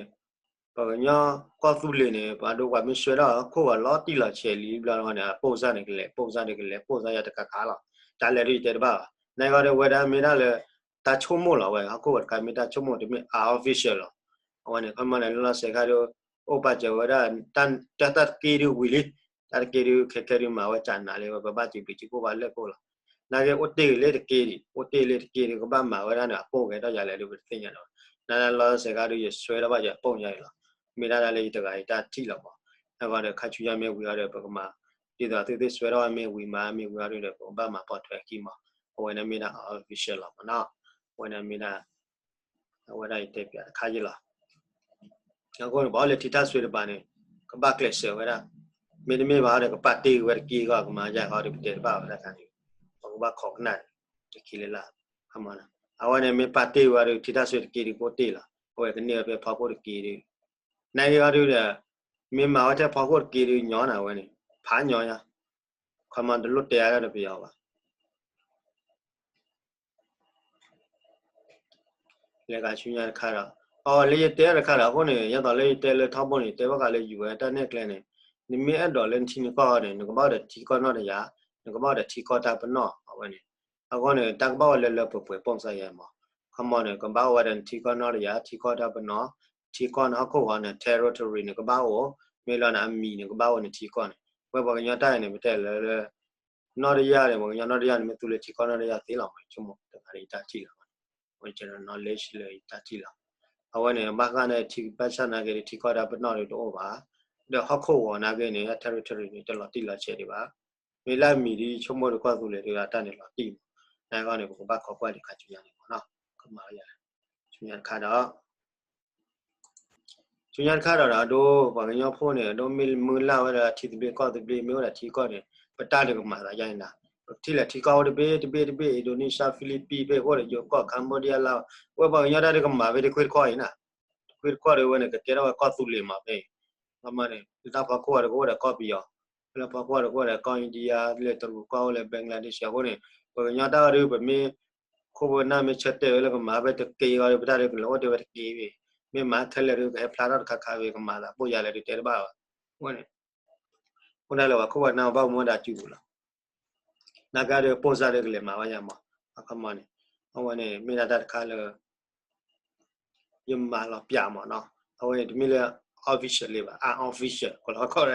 ပှၤကညီကီၢ်သူလ့ၤန့ၣ် ပှၤဒိပှၤမ့ၢ်ဆှၢထီၣ်ဟီၣ်ခိၣ်ဂီၤလီၤတံၢ်လီၤဆဲးလံဘျီန့ၣ် ပိၢ်စၢ်န့ၣ်ကလဲၤ ပိၢ်စၢ်ဒီးကလဲၤ ပိၢ်စၢ်ယၤတကးကးလီၤ. တၢ်လဲၤဒုးယတဲတဘၣ်ဘၣ်. နာ်ဂ့ၤဒီး ဝဲဒၣ်မ့ၢ်ဒၣ်လၢ တၢ်ဆိကမိၣ်လီၤဝဲ ဟီၣ်ခိၣ်ဂီၤတခါမ့ၢ်တၢ်ဆိကမိၣ် တမ့ၢ် unofficial လီၤ. အဝဲန့ၣ် ခီမီန့ၣ် လီၤလီၤဆဲးခါဒီး အိၣ်ပာ်စၢၤဝဲဒၣ် တၢ်တက့ၢ်ဒုးဝံၤလံ တၢ်တက့ၢ်ဒုးခဲခဲဒုးမၤဝဲကနၤလံ ဝဲပဘၣ်စံးဘျုးစံးဖှိၣ်ဘၣ်လၢပှဲၤလီၤ. နာ်ဂ့ၤအိၣ်တ့ၢ်ဂ့ၤလၢတက့ၢ်ဒံး အိၣ်တ့ၢ်လၢတက့ၢ်ဒုး ကဘၣ်မၤဝဲဒၣ်န့ၣ် အပိၢ်ဂဲၤထီၣ်ယၤလဲၣ်ဒီး ပတသ့ၣ်ညါလီၤ. နာ်ဂ့ၤလီၤလီၤဆဲးခါဒီး ယဆှၢထီၣ်ဘၣ်ယပိၢ်ယၤအံၤလီၤ. မ့ၢ်ဒၣ်တၢ်လၢယတဂၤအံၤတၢ်ထံၣ်လီၤမး. နာ်ဂ့ၤဒီး ခါဆူညါမ့ၢ်ဝံၤအီၤဒီး ပကမၤ ဒ်သိးသုသ့ၣ်ဆှၢထီၣ်ဝဲမ့ၢ်ဝံၤမး မ့ၢ်ဝံၤအီၤဒီး ပကဘၣ်မၤပိာ်ထွဲအခံမး. အဝဲန့ၣ်မ့ၢ်ဒၣ် unofficial လီၤမးနီၤ. အဝဲန့ၣ်မ့ၢ်ဒၣ် အဝဲဒၣ်ယတဲပၠးတခါယံၤလီၤ. အဃိန့ၣ် ပှၤအိၣ်လၢထံထၣ်စွ့တပၤန့ၣ် ကဘၣ်ကျဲးစၢးဝဲဒၣ်. မ့တမ့ၢ်ဘၣ်ဒီး ကပာ်တ့ၢ်ဝဲတက့ၢ်ဂီၢ် ကမၤယၤဂီၢ်ဒီး ပတဲတဘၣ်ဝဲဒၣ်တခါန့ၣ် ပကဘၣ်ခိးကနၣ်တခံလၢ်လၢ် အဝဲန့ၣ်မ့ၢ်ပာ်တ့ၢ်ဝဲဒီး ထံထၣ်စွ့တက့ၢ်ဒုး ကအိၣ်တ့ၢ်လီၤ. အဝဲကန့ၢ်ဝဲဖဲဖီခိၣ်တက့ၢ်ဒုး နာ်ဂ့ၤအီၤဒုးဒီး မ့ၢ်မၤဝဲထဲဖီခိၣ်တက့ၢ်ဒုးညီနၤဝဲန့ၣ် ဖးညီယၤ ခီမီတလိၣ်တဲအါဒၣ်ဒီးပယီၤဘၣ်. လဲၤဂၤဆူညါတခါဒီး အလၢယတဲတခါဒီး အဃိန့ၣ် ယသိးလၢယတဲလၢထီဘိန့ၣ် တဲဘၣ်ဃးလၢ UN တၢ်နဲၣ်ကျဲန့ၣ် နမ့ၢ်အဲၣ်ဒိးလၢနထံနကီၢ်န့ၣ် နကဘၣ်အိၣ်ဒီးထံကီၢ်နီၢ်တယၢ် နကဘၣ်အိၣ်ဒီးထံကီၢ်တၢ်ပနီၣ် အဝဲန့ၣ် အဃိန့ၣ် တၢ်ကဘၣ်အိၣ်လၢလၢပှဲၤပှဲၤပိၢ်စၢ်ယဲမး ခီမီန့ၣ် ကဘၣ်အိၣ်ဝဲဒီးနထံကီၢ်နီၢ်တယၢ် ထံကီၢ်တၢ်ပနီၣ် ထံကီၢ်နဟီၣ်ခိၣ်ဂီၤန့ၣ် territory န့ၣ် ကဘၣ်အိၣ် မ့ၢ်လီၤန့ၣ် အမံၤန့ၣ် ကဘၣ်အိၣ်နထံကီၢ်န့ၣ် ဝဲပှၤကညီတၢ်အံၤန့ၣ် ပတဲလၢ နီၢ်တယၢ်န့ၣ် ပှၤကညီနီၢ်တယၢ်န့ၣ် မ့ၢ်သူလၢထံကီၢ်နီၢ်တယၢ်သ့လီၤမး ဆိကမိၣ်တဂၤဒီးယတၢ်ထံၣ်လီၤ. ဝဲ general knowledge လၢယတၢ်ထံၣ်လီၤ. အဝဲန့ၣ် ဘၣ်ဃးန့ၣ် ထံဘၣ်ဆၣ်နာ်က့ဒီး ထံကီၢ်တၢ်ပနီၣ်ဒီးတအိၣ်ဘၣ်. ဒီးဟီၣ်ခိၣ်ဂီၤနာ်က့န့ၣ် အ territory န့ၣ် တလီၤတံၢ်လီၤဆဲးဒံးဘၣ်. မ့ၢ်လၢအမံၤဒီး ယဆိကမိၣ်ဒီးကီၢ်သူလ့ၤဒီးအတၢ်န့ၣ်လီၤတံၢ်မး. နာ်က့န့ၣ် ပကဘၣ်ခိးကွၢ်ဒံးခါဆူညါန့ၣ်မးနီၤ. ကမၤယၤ ဆူညါတခါဒီး ဆူညါတခါဒီး အဒိ ပှၤကညီဖိန့ၣ် အဒိမ့ၢ်မုၢ်လၢ်ဝဲဒၣ်ထံသဘျ့ကီၢ်သဘျ့ မ့ၢ်အိၣ်ဒီးထံကီၢ်န့ၣ် ပတၢ်ဒုးကမၤသးယါန့ၣ်နၤ. ပကထံၣ်လၢထံကီၢ်အိၣ်တဘ့ၣ်တဘ့ၣ်တဘ့ၣ် Indonesia Philippines ဖဲအဃိဒီး ယိၤကီၢ် Cambodia လၢ ဝဲပှၤကညီတၢ်ဒုးကမၤဖဲတခွ့တခီၣ်အံၤနၤ. တခွ့တခီၣ်ဒီးဝဲန့ၣ် ကကဲထီၣ်ဝဲကီၢ်သူလ့ၤမးဖဲအံၤ မ့ၢ်န့ၣ် လၢတၢ်ဖီခိၣ်အီၤတကအိၣ်ဒီးကီၢ်ပယီၤ လၢဖီခိၣ်အီၤတကအိၣ်ဒီးကီၢ် India လၢတရူးကီၢ်အိၣ်လၢ Bangladesh အဃိန့ၣ် ပှၤကညီတၢ်အီၤဒုး ပမ့ၢ် ခိၣ်ဖိနၢ်မ့ၢ်ဆၢတဲာ်ဝဲလၢကမၤဖဲတက့ၢ်အီၤဒီး ပတၢ်ဒုးကလဲၤအိၣ်တဲဝဲတက့ၢ်ဘၣ်. မ့ၢ်မၤခဲလၢာ်ဒုး ကဟဲဖျါထီၣ်တခါခါဘၣ် ကမၤသးပိၢ်ယၤလဲၣ်ဒုးတဲတဘၣ်ဘၣ်. အဃိန့ၣ် အိၣ်ဒၣ်လၢပှၤခိၣ်ပှၤနၢ်ဘၣ်မူဘၣ်ဒါစုပူၤလီၤ. နာ်က့ဒီး ပိၢ်စၢ်ဒီးကလဲၤမၤဘၣ်ယၤမး အခီမးန့ၣ် အဝဲန့ၣ် မ့ၢ်ဒၣ်တၢ်တခါလၢ ယမၤလီၤပျးမးနီၤ. အဝဲန့ၣ်တမ့ၢ်လၢ official လံဘၣ် unofficial ကလီၤခီၣ်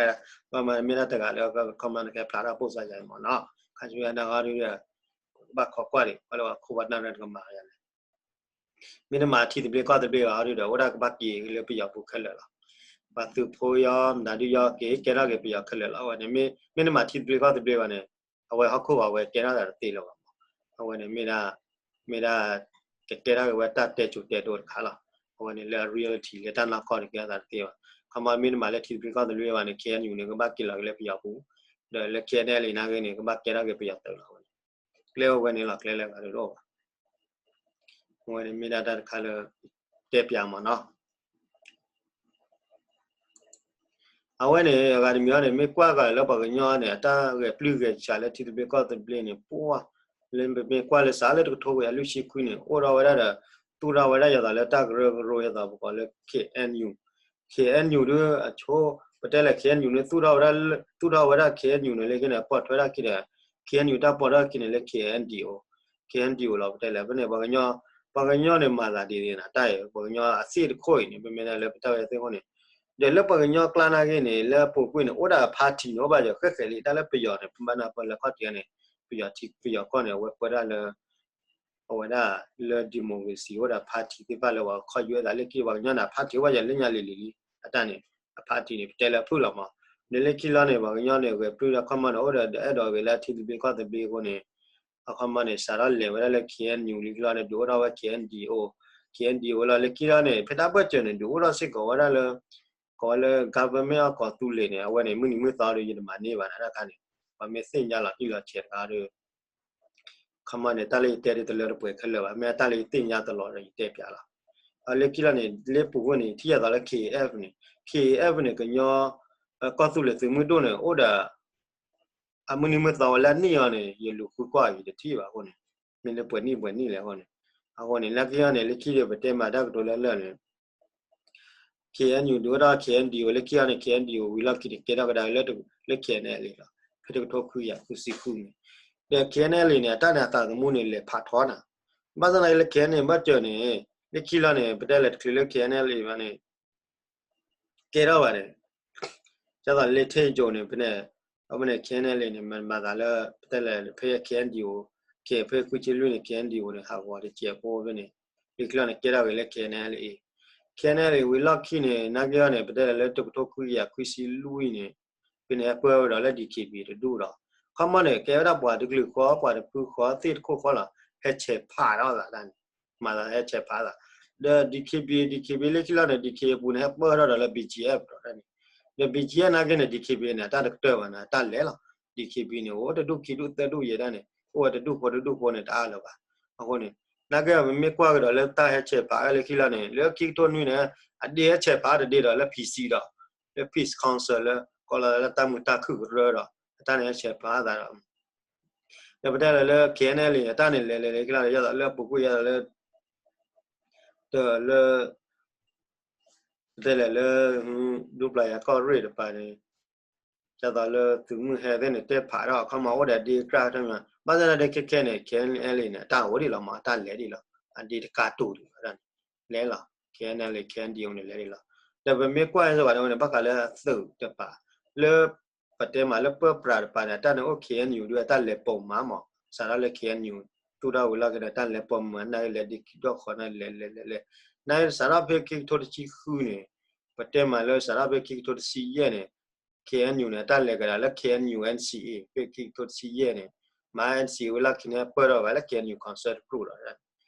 ဒၣ် မ့ၢ်ဒၣ်တဂၤလၢ ခီမးန့ၣ် ကဟဲဖျါထီၣ်ပိၢ်စၢ်ယၤမးနီၤ. ခါဆူညါနာ်က့ဒီး ဘၣ်ခိးကွၢ်ဒံး ပှၤလၢပှၤခိၣ်ပှၤနၢ်ရဲၣ်တကမၤယၤလဲၣ်. မ့ၢ်နမၤထံသဘျ့ကီၢ်သဘျ့ဘၣ်အီၤဒုးဒီး အိၣ်ဒၣ်ကဘၣ်က့ၤလၢပယီၤပူၤခဲလၢာ်လီၤ. ပှၤသုးဖိယီၤ မတၤဒုးယီၤ က့ၤကဲထီၣ်က့ၤပယီၤခဲလၢာ်လီၤ. အဝဲန့ၣ် မ့ၢ်နမၤထံသဘျ့ကီၢ်သဘျ့ဘၣ်န့ၣ် အဝဲဟီၣ်ခိၣ်ဂီၤဝဲကဲထီၣ်သးတသ့လၢၤဘၣ်မး. အဝဲန့ၣ်မ့ၢ်ဒၣ် မ့ၢ်ဒၣ် ကကဲထီၣ်က့ၤဝဲတၢ်တဲစိၤတဲဒိးတခါလီၤ. အဝဲန့ၣ်လၢ reality လၢတၢ်နီၢ်ကီၢ်န့ၣ် ကဲထီၣ်သးတသ့ဘၣ်. ခီမးမ့ၢ်နမၤလၢထံသဘျ့ကီၢ်သဘျ့ဘၣ်န့ၣ် KNU န့ၣ် ကဘၣ်က့ၤလီၤက့ၤလၢပယီၤပူၤ, ဒီးလၢ KNLA နာ်က့န့ၣ် ကဘၣ်ကဲထီၣ်က့ၤပယီၤသုးလီၤ. အဝဲန့ၣ် ကျဲအိၣ်ဝဲန့ၣ်လီၤ ကျဲလၢအဂၤတအိၣ်ဘၣ်. အဝဲန့ၣ်မ့ၢ်ဒၣ်တၢ်တခါလၢ တဲပျးမးနီၤ. အဝဲန့ၣ် အဂၤတမံၤအံၤန့ၣ် မ့ၢ်ကွၢ်ဃီၤလၢပှၤကညီန့ၣ် အတၢ်ဂဲၤပျုၢ်ဂဲၤဆးလၢထံသဘျ့ကီၢ်သဘျ့န့ၣ် ပှၤ လၢပမ့ၢ်ကွၢ်လၢစးလၢတကထိခွံကယၤလွံၢ်ဆံခွံန့ၣ် အိၣ်ထီၣ်ဝဲဒၣ်ဒီး သူၣ်ထီၣ်ဝဲဒၣ်ယသးလၢတၢ်ကရၢကရိယသးပကိးလၢ KNU, KNU ဒုးအဆိ ပတဲလဲၣ် KNU န့ၣ် သူၣ်ထီၣ်ဝဲဒၣ် သူၣ်ထီၣ်ဝဲဒၣ် KNU န့ၣ်လၢခံန့ၣ် ပိာ်ထွဲထီၣ်ခံဒီး KNU တၢ်ပိာ်ထွဲထီၣ်ခံန့ၣ်လၢ KNDO, KNDO လီၤ ပတဲလဲၣ် ဖဲန့ၣ် ပှၤကညီ ပှၤကညီန့ၣ်မၤသးဒ်န့ၣ်နၤ တၢ်အံၤ ပှၤကညီအသ့ၣ်တခိၣ်အံၤန့ၣ် ပမ့ၢ်တဲလၢပတၢ်ဝဲသ့ၣ်အဃိန့ၣ် ဒီးလၢပှၤကညီကျါနာ်က့န့ၣ် လၢပူၤကွံာ်န့ၣ် အိၣ်ဒၣ် party န့ၣ် အိၣ်ဘၣ်ယီၤဃဲၣ်ဃဲၣ်လံ တၢ်လၢပယီၤန့ၣ် ပဘၣ်နၢ်ပၢၢ်လၢခီၣ်ထံးန့ၣ် ပယီၤထံ ပယီၤကီၢ်န့ၣ် အဝဲပၢဒၣ်လၢ အဝဲဒၣ်လၢ democracy အိၣ်ဒၣ် party သ့ၣ်တဖၣ်လၢပှၤခီၣ်ယွဲသးလၢခံ ပှၤကညီန့ၣ် party အိၣ်ဘၣ်ယီၤလၢညါလံၤလံၤလံ အတၢ်န့ၣ် အ party န့ၣ် ပတဲလၢအဖုၣ်လီၤမး. ဒီးလၢခံလီၤန့ၣ် ပှၤကညီန့ၣ် ဂဲၤပျုၢ်ဒီး ခီမီန့ၣ် အိၣ်ဒီး အဲၣ်ဒိးဂ့ၤလၢထံသဘျ့ကီၢ်သဘျ့အဃိန့ၣ် အခီမီန့ၣ် စးထီၣ်လဲၤဝဲဒၣ်လၢ K N U လၢခံလီၤန့ၣ် ဒုးအိၣ်ထီၣ်ဝဲ K N D O, K N D O လီၤ. လၢခံလီၤန့ၣ် ဖဲတၢ်ပၢၢ်စၢၤန့ၣ် ဒုးအိၣ်ထီၣ်စ့ၢ်ကီးဝဲဒၣ်လၢ ကိးဝဲလၢ government of ကီၢ်သူလ့ၤန့ၣ် အဝဲန့ၣ် မုၢ်နံၤမုၢ်သီဒီး ယတမၤန့ၢ်ဘၣ်နၤတၢ်ခါန့ၣ် ပှၤမ့ၢ်သ့ၣ်ညါလီၤတံၢ်လီၤဆဲးတခါဒီး ခီမီန့ၣ် တၢ်လၢယတဲဒ်တလၢတပှဲၤခဲလၢာ်ဘၣ်, မ့ၢ်တၢ်လၢယသ့ၣ်ညါတလီၤဒီးယတဲပၠးလီၤ. အလၢခံလီၤန့ၣ် လၢပူၤကွံာ်န့ၣ် ထံၣ်ယသးလၢ K F န့ၣ် K F န့ၣ် ကညီ ကီၢ်သူလ့ၤသုးမုၢ်ဒိၣ်န့ၣ် အိၣ်ဒီး အမုၢ်နံၤမုၢ်သီဝဲလၢအနံၣ်အီၤန့ၣ် ယလူၤဃုကွၢ်ယတထံၣ်ဘၣ်အဃိန့ၣ် မ့ၢ်လၢပှဲၤနံၣ်ပှဲၤနံၣ်လဲၣ်အဃိန့ၣ် အဃိန့ၣ် လၢခံအီၤန့ၣ် လၢခံဒီးပတဲမၤတၢ်ကတိၤလၢလၢာ်န့ၣ် K N U ဒုးအိၣ်ထီၣ် K N D O လၢခံအီၤန့ၣ် K N D O ဝံၤလီၢ်ခံန့ၣ် ကဲထီၣ်ကဒါလၢ လၢ K N L A လီၤ. ဖဲတကထိခွံကယၤဃုဆံဃုန့ၣ် ဒီး K N L A န့ၣ် အတၢ်န့ၣ်အသးသမူန့ၣ် လဲၤဖးထီနၤ ဘၣ်ဆၣ်သနာ်က့လၢ K N L A ဘၣ်စၢၤန့ၣ် လၢခံလီၤန့ၣ် ပတဲလဲၤတချုးလၢ K N L A ဘၣ်န့ၣ် ကဲထီၣ်ဘၣ်န့ၣ် ဒ်သိးလၢထံကၠိန့ၣ် ဖဲန့ၣ် အဝဲန့ၣ် K N L A န့ၣ် မၤသးလၢ ပတဲလဲၤဖဲ K N D O, K ဖဲခွံဆံလွံၢ်န့ၣ် K N D O န့ၣ် ဟးဂီၤတစဲးဖိဖဲန့ၣ် လၢခံလီၤန့ၣ် ကဲထီၣ်က့ၤလၢ K N L A, K N L A ဝံၤလီၢ်ခံန့ၣ် နာ်က့အီၤန့ၣ် ပတဲလဲၤလၢတကထိခွံကယၤခွံဆံလွံၢ်န့ၣ် ဖဲန့ၣ် ဟဲပၢဝဲဒီးလၢ D K B A တဒူၣ်ဒီး ခီမီန့ၣ် ကဲဝဲဒၣ်ပှၤတကလုာ်ဃီ ပှၤတဖုဃီ သ့ၣ်တခိၣ်ဃီလီၤ ဟဲဆဲးဖးထီၣ်သးတၢ်န့ၣ် မၤသးဟဲဆဲးဖးသး ဒီး D K B A, D K B A လၢခံလီၤန့ၣ် D K အပူၤန့ၣ် ဟဲပၢထီၣ်ဒီးလၢ B G F ဒီးတၢ်န့ၣ် ဒီး B G F နာ်က့န့ၣ် D K B A န့ၣ် အတၢ်တကတၢၢ်ဘၣ်န့ၣ် အတၢ်လဲၤလီၤ D K B A န့ၣ် အိၣ်တဒူၣ်ခံဒူၣ်သၢဒူၣ်ယဲဒၣ်န့ၣ် အိၣ်ဝဲတဒူၣ်ဖိတဒူၣ်ဖိန့ၣ် တအါလၢၤဘၣ် အဃိန့ၣ် နာ်က့ပမ့ၢ်ကွၢ်ကဒီးလၢတၢ်ဟဲဆဲးဖးလၢခံလီၤန့ၣ် လၢခံကထိနွံန့ၣ် အဒ့ဟဲဆဲးဖးတဒ့ဒီးလၢ P C ဒီး လၢ Peace Council လၢ ကီၢ်လီၤလၢတၢ်မုာ်တၢ်ခုၣ်ကရၢဒီး အတၢ်န့ၣ်ဟဲဆဲးဖးသးဒီး ဒီးပတဲလၢလၢ K N L A န့ၣ် အတၢ်န့ၣ်လဲၤလဲၤလဲၤခံလီၤ ဒ်သိးလၢပူၤကွံာ်ဒ်သိးလၢ တလၢ ပတဲလဲၤလၢ ဒူပျၤယၤကီၢ်ရ့ၣ်တပၤန့ၣ် ဒ်သိးလၢသုးမုၢ်ဟဲသ့ၣ်န့ၣ် တဲဖးထီၣ်အခီမီအိၣ်ဒီးအဒ့အကြၢးတမံၤ ဘၣ်ဆၣ်သနာ်က့ခဲခဲန့ၣ် K N L A န့ၣ် အတၢ်အိၣ်ဒံးလီၤမး အတၢ်လဲၤဒံးလီၤ အဒ့တကးတူာ်ဒံးဘၣ်န့ၣ် လဲၤလီၤ K N L A, K N D O န့ၣ်လဲၤဒံးလီၤ ဒီးပမ့ၢ်ကွၢ်စ့ၢ်ကီးန့ၣ် ဘၣ်ဃးလၢအသုးတပၤ လၢ ပတဲမးလၢပၢပြးတပၤန့ၣ် အတၢ်န့ၣ်အိၣ် K N U ဒုးအတၢ်လဲၤပိာ်မၤမး စးထီၣ်လၢ K N U သူၣ်ထီၣ်ဝံၤလီၢ်ခံဒီး တၢ်လဲၤပိာ်မၤ နာ်က့လဲၤဒံးခံဒီၣ်ဃီ နာ်က့လဲၤလဲၤလဲၤလဲၤ နာ်က့စးထီၣ်ဖဲခံကထိတဆံဃုန့ၣ် ပတဲမးလၢစးထီၣ်ဖဲခံကထိတဆံယဲၢ်န့ၣ် K N U န့ၣ် အတၢ်လဲၤကဒါလၢ K N U N C A ဖဲခံကထိတဆံယဲၢ်န့ၣ် မၤ N C A ဝံၤလီၢ်ခံန့ၣ် ပၢၢ်ထီၣ်ဘၣ်လၢ K N U Council တကရူၢ်လီၤ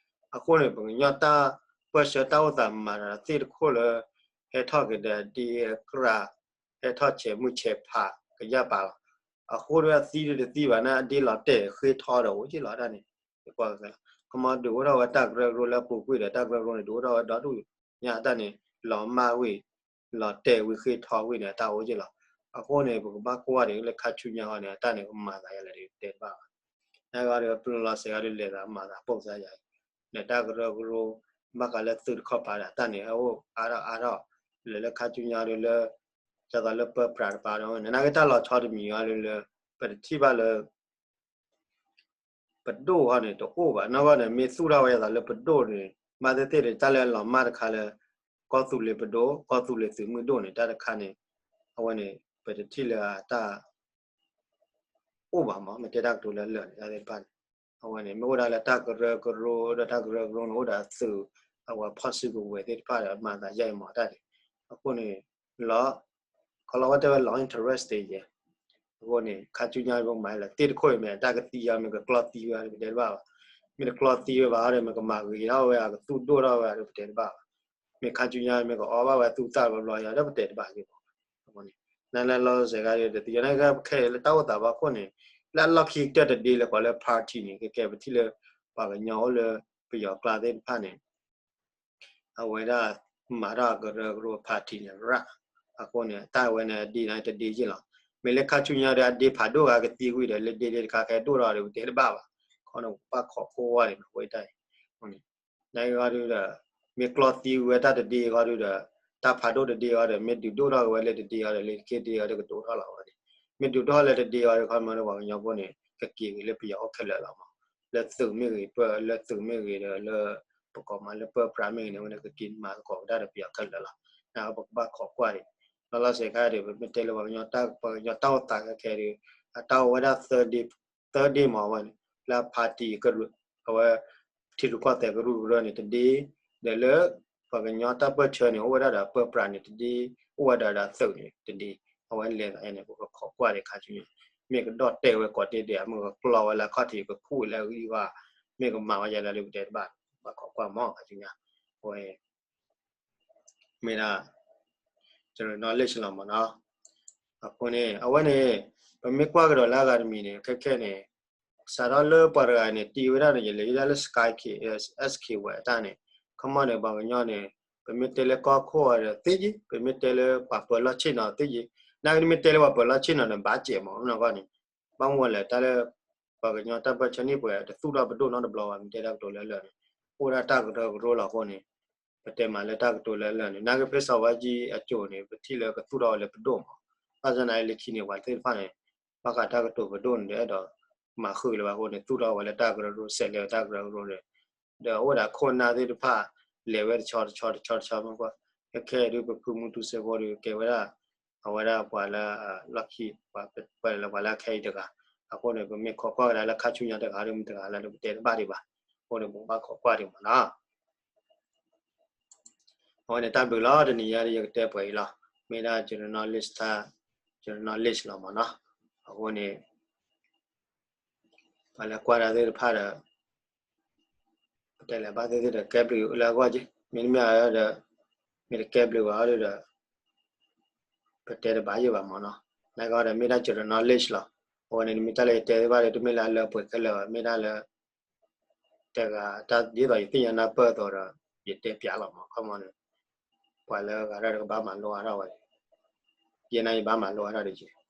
အဃိန့ၣ် ပကညီတၢ်ပၢၢ်ဆၢတၢ်အိၣ်သးမၤဒီးသ့ၣ်တခိၣ်လၢ ဟဲထီၣ်က့ၤဒီးဒ့အကြၢး ဟဲထီၣ်ဆဲးမုၢ်ဆဲးဖးကယၢ်ပာ်လီၤ. အဃိဒီးအသံဒုးတသံဘၣ်န့ၣ် အဒ့လီၤတဲာ်ဃ့ထီဒီးအိၣ်က့ၤလီၤတၢ်န့ၣ် ပကွၢ်က့ၤလီၤ. ခီမီဒုးအိၣ်ထီၣ်ဝဲတၢ်ကရၢကရိလၢအပူၤကွံာ်ဒီးတၢ်ကရၢကရိန့ၣ် ဒုးအိၣ်ထီၣ်ဝဲဒီဒူၣ်ညါတၢ်န့ၣ် လီၤမၢ်ဝံၤ လီၤတဲာ်ဝံၤဃ့ထီဝံၤန့ၣ် အတၢ်အိၣ်က့ၤလီၤ. အဃိန့ၣ် ပကဘၣ်ကွၢ်ဒံးလၢခါဆူညါဃီန့ၣ် အတၢ်န့ၣ်ကမၤသးယါလဲၣ်ဒီးတဲတဘၣ်ဘၣ်. နဂီၢ်ဒီးပလီၢ်စဲးဂၤဒီးလဲၤသးမၤသးပိာ်သးယါအံၤ ဒီးတၢ်ကရၢကရိ ဘၣ်ဃးလၢသုးတခီပၤဒီးတၢ်န့ၣ် အအိၣ်အါထီၣ်အါထီၣ် လၢလၢခါဆူညါဒီးလၢ ဒ်သိးလၢပၢပြးတပၤဒီး နနာ်က့တၢ်လီၤဆီတမံၤအံၤလၢလၢ ပတထံၣ်ဘၣ်လၢ ပဒိၣ်ဃီန့ၣ် တအိၣ်ဘၣ်. နီၢ်ကီၢ်န့ၣ် မ့ၢ်သူၣ်ထီၣ်ဝဲဒ်သိးလၢပဒိၣ်န့ၣ် ဘၣ်သ့ၣ်သ့ၣ်ဒီး တၢ်လၢအလီၤမၢ်တခါလၢ ကီၢ်သူလ့ၤပဒိၣ် ကီၢ်သူလ့ၤသုးမုၢ်ဒိၣ်န့ၣ် တၢ်တခါန့ၣ် အဝဲန့ၣ် ပတထံၣ်လၢအတၢ် အိၣ်ဘၣ်မး မ့ၢ်တဲတၢ်ကတိၤလၢလၢာ်န့ၣ် တၢ်သ့ၣ်တဖၣ်န့ၣ် အဝဲန့ၣ် မ့ၢ်အိၣ်ဒၣ်လၢတၢ်ကရၢကရိ ဒီးတၢ်ကရၢကရိန့ၣ် အိၣ်ဒီးသုး အဝဲဖီၣ်စုကဝဲၤသ့ၣ်တဖၣ်ဒီး မၤသးယါအံၤမးတၢ်န့ၣ် အဃိန့ၣ် လီၤ ကီၢ်လီၤဝဲတဲဝဲလီၤ interesting ယဲ အဃိန့ၣ် ခါဆူညါပကမၤလၢ သ့ၣ်တခိၣ်အံၤမ့ၢ်တၢ်ကသံယါ မ့ၢ်ကကျီသံဝဲဒီး ပတဲတဘၣ်ဘၣ်. မ့ၢ်တကျီသံဝဲဘၣ်ဒီး မ့ၢ်ကမၤဂ့ၤထီၣ်ဝဲ ကသူၣ်ဒိၣ်ထီၣ်ဝဲဒီး ပတဲတဘၣ်ဘၣ်. မ့ၢ်ခါဆူညါ မ့ၢ်ကအီၣ်ဘၣ်ဝဲသူၣ်သၣ်ဘျီဘျီယါဒီး ပတဲတဘၣ်က့ၤဘၣ်. အဃိန့ၣ် နလၢလီၤစဲးဂၤဒီး တသ့ၣ်ညါန့ၣ် ခဲအံၤလၢတၢ်အိၣ်သးဘၣ်ခိၣ်န့ၣ် လၢအလီၢ်ခံကတၢၢ်တဒ့လၢပှၤလၢ party န့ၣ် ကဲကဲပထံၣ်လၢ ပှၤကညီအိၣ်လၢ ပယီၤကျါသ့ၣ်တဖၣ်န့ၣ် အဝဲဒၣ်မၤထီၣ်အကရၢကရိ party န့ၣ်ရၣ် အဃိန့ၣ် တၢ်ဝဲန့ၣ်အဒ့န့ၣ်တဒ့ယ့ၢ်လီၤ. မ့ၢ်လၢခါဆူညါဒီးအဒ့ဖးဒိၣ်ဂၤကသံဝံၤဒီး လၢဒ့ဒ့တခါကဲဒိၣ်ထီၣ်ဒီး ပတဲတဘၣ်ဘၣ်. ခီန့ၣ် ပဘၣ်ခိးခိၣ်ဝါန့ၣ် အဝဲတၢ်အံၤ န့ၣ်ဂီၢ်ဒုဒီး မ့ၢ်ကျီသံဝဲတၢ်တဒ့ဂီၢ်ဒုဒီး တၢ်ဖးဒိၣ်တဒ့ဂီၢ်ဒီး မ့ၢ်ဒုးဒိၣ်ထီၣ်က့ၤဝဲလၢတဒ့ဂီၢ်ဒီး လၢခံဒ့ဂီၢ်ဒီး ကဒိၣ်ထီၣ်လီၤဝဲန့ၣ် မ့ၢ်ဒုးဒိၣ်ထီၣ်လၢတဒ့ဂီၢ်ဒီး ခီမီဒီးပှၤကညီဖိန့ၣ် ကက့ၤက့ၤလၢပယီၤအိၣ်ခဲလၢာ်လီၤမး. လၢသုးမ့ၢ်ဂ့ၤ ပၢ လၢသုးမ့ၢ်ဂ့ၤဒီး လၢ ပကိးမးလၢပၢပြးမ့ၢ်ဂ့ၤန့ၣ် အဝဲန့ၣ်ကက့ၤမၤသကိးကဒါဒီးပယီၤခဲလၢာ်လီၤ. နပကဘၣ်ခိးကွၢ်ဒံး လီၤလီၤစဲးခါဒီး ပမ့ၢ်တဲလၢပှၤကညီတၢ် ပှၤကညီတၢ်အိၣ်သးခဲခဲဒီး အတၢ်အိၣ်ဝဲဒၣ် သၢဒ့မးဝဲန့ၣ် လၢ party ကရူၢ် အဝဲ ထံရူၢ်ကီၢ်သဲးကရူၢ်ကရၢန့ၣ်တဒ့ ဒီးလၢ ပှၤကညီတၢ်ပၢၢ်ဆၢန့ၣ် အိၣ်ဝဲဒၣ်ဒီးပၢပြးန့ၣ်တဒ့ အိၣ်ဝဲဒီးဒီးသုးန့ၣ်တဒ်, အဝဲလဲၤသးယဲန့ၣ် ပကခိးကွၢ်ဒံးခါဆူညါ, မ့ၢ်ကဒီၣ်တဲာ်ဝဲကိးတ့ၢ်ဒံး မ့ၢ်ကကျီဝဲလၢအခီၣ်ထံး ကခူၣ်လၢအဂံၢ်အဘါ, မ့ၢ်ကမၤဝဲယဲလၢလၢပတဲတဘၣ်, ဘၣ်ခိးကွၢ်မးခါဆူညါ, အဝဲ မ့ၢ်ဒၣ် general knowledge လီၤမးနီၤ. အဃိန့ၣ် အဝဲန့ၣ် ပမ့ၢ်ကွၢ်ကဒီးလၢအဂၤတမံၤန့ၣ် ခဲခဲန့ၣ် စးထီၣ်လၢပှၤတဂၤန့ၣ် တ့ဝဲဒၣ်န့ၣ် ယလဲၤယုၢ်ဒၣ်လၢ Sky K, S K ဝဲအတၢ်န့ၣ်, ခီမီန့ၣ် ပှၤကညီန့ၣ် ပမ့ၢ်တဲလၢကီၢ်ခိၣ်အီၤဒီးသ့ယ့, ပမ့ၢ်တဲလၢပှၤပၢၤလီၢ်ဆ့ၣ်နီၤသ့ယ့, နာ်က့မ့ၢ်တဲလၢပှၤပၢၤလီၢ်ဆ့ၣ်နီၤန့ၣ် ဘၣ်စဲးမးနီၢ်ကီၢ်န့ၣ်, ဘၣ်မနုၤလဲၣ် တၢ်လၢ ပှၤကညီတၢ်ပၢၢ်ဆၢန့ၣ် ပှဲၤတသူၣ်ထီၣ်ပဒိၣ်နီတဘျီဘၣ် မ့ၢ်တဲတၢ်ကတိၤလၢလၢာ်န့ၣ်, အိၣ်ဒၣ်တၢ်ကရၢကရိလီၤအဃိန့ၣ်, ပတဲမးလၢတၢ်ကတိၤလၢလၢာ်န့ၣ် နာ်က့ဖဲစီၤဝါကၠံအစိၤန့ၣ် ပထံၣ်လၢကသူၣ်ထီၣ်ဝဲလၢပဒိၣ်မး, ဘၣ်ဆၣ်သနာ်က့လၢခံန့ၣ် ပှၤသ့ၣ်တဖၣ်န့ၣ် ဘၣ်ဃးတၢ်ကတိၤပဒိၣ်န့ၣ်ဒီး အဲၣ်ဒိးမၤဃုာ်လၢၤဘၣ်အဃိန့ၣ် သူၣ်ထီၣ်ဝဲလၢတၢ်ကရၢကရိ စဲးလဲၤဝဲတၢ်ကရၢကရိဒီး ဒီးအိၣ်ဝဲဒၣ်ခိၣ်နၢ်သ့ၣ်တဖၣ် လဲၤဝဲတဆီတဆီတဆီတဆီမးကွၢ်, ခဲခဲဒုးပဖုမူတူစဲးဖိဒီးကဲဝဲဒၣ် အဝဲဒၣ်ပှၤလၢ လီၢ်ခံ ပှၤလၢအခဲအံၤတဂၤ, အဃိန့ၣ် ပမ့ၢ်ခိးကွၢ်ကဒါလၢခါဆူညါတဂၤဒီးမတၤတဂၤလၢပတဲတဘၣ်ဒံးဘၣ်, အဃိန့ၣ် ပကဘၣ်ခိးကွၢ်ဒံးမးနီၤ. အဝဲန့ၣ်တၢ်ဘျုးလီၤ တနံၤညါဒီးယကတဲပှဲၤအံၤလီၤ, မ့ၢ်ဒၣ် general knowledge တၢ် general knowledge လီၤမးနီၤ, အဃိန့ၣ် ပှၤလၢကွၢ်တၢ်သ့ၣ်တဖၣ်ဒီး ပတဲလဲၤဘၣ်သ့ၣ်သ့ၣ်ဒီးကဲဘျုးလၢအဂီၢ်က့, မ့တမ့ၢ်ဒီး မ့ၢ်တကဲဘျုးဘၣ်ဒီး ပတဲတဘၣ်ယံာ်ဘၣ်မးနီၤ, နာ်က့ဒီးမ့ၢ်ဒၣ် general knowledge လီၤ, အဝဲန့ၣ်မ့ၢ်တၢ်လၢယတဲသ့ၣ်တဖၣ်ဒီး တမ့ၢ်လၢအလၢပှဲၤခဲလၢာ်ဘၣ်, မ့ၢ်ဒၣ်လၢ တဂၤတၢ်ဒ်သိးယသ့ၣ်ညါနၢ်ပၢၢ်အသိးဒီး ယတဲပျးလီၤမး, ခီမီန့ၣ် ပှၤလၢဂၤတၢ်ဒီးကဘၣ်မၤလိအါထီၣ်ဝဲ, ယဲန့ၣ်ယဘၣ်မၤလိအါထီၣ်ဒီးယ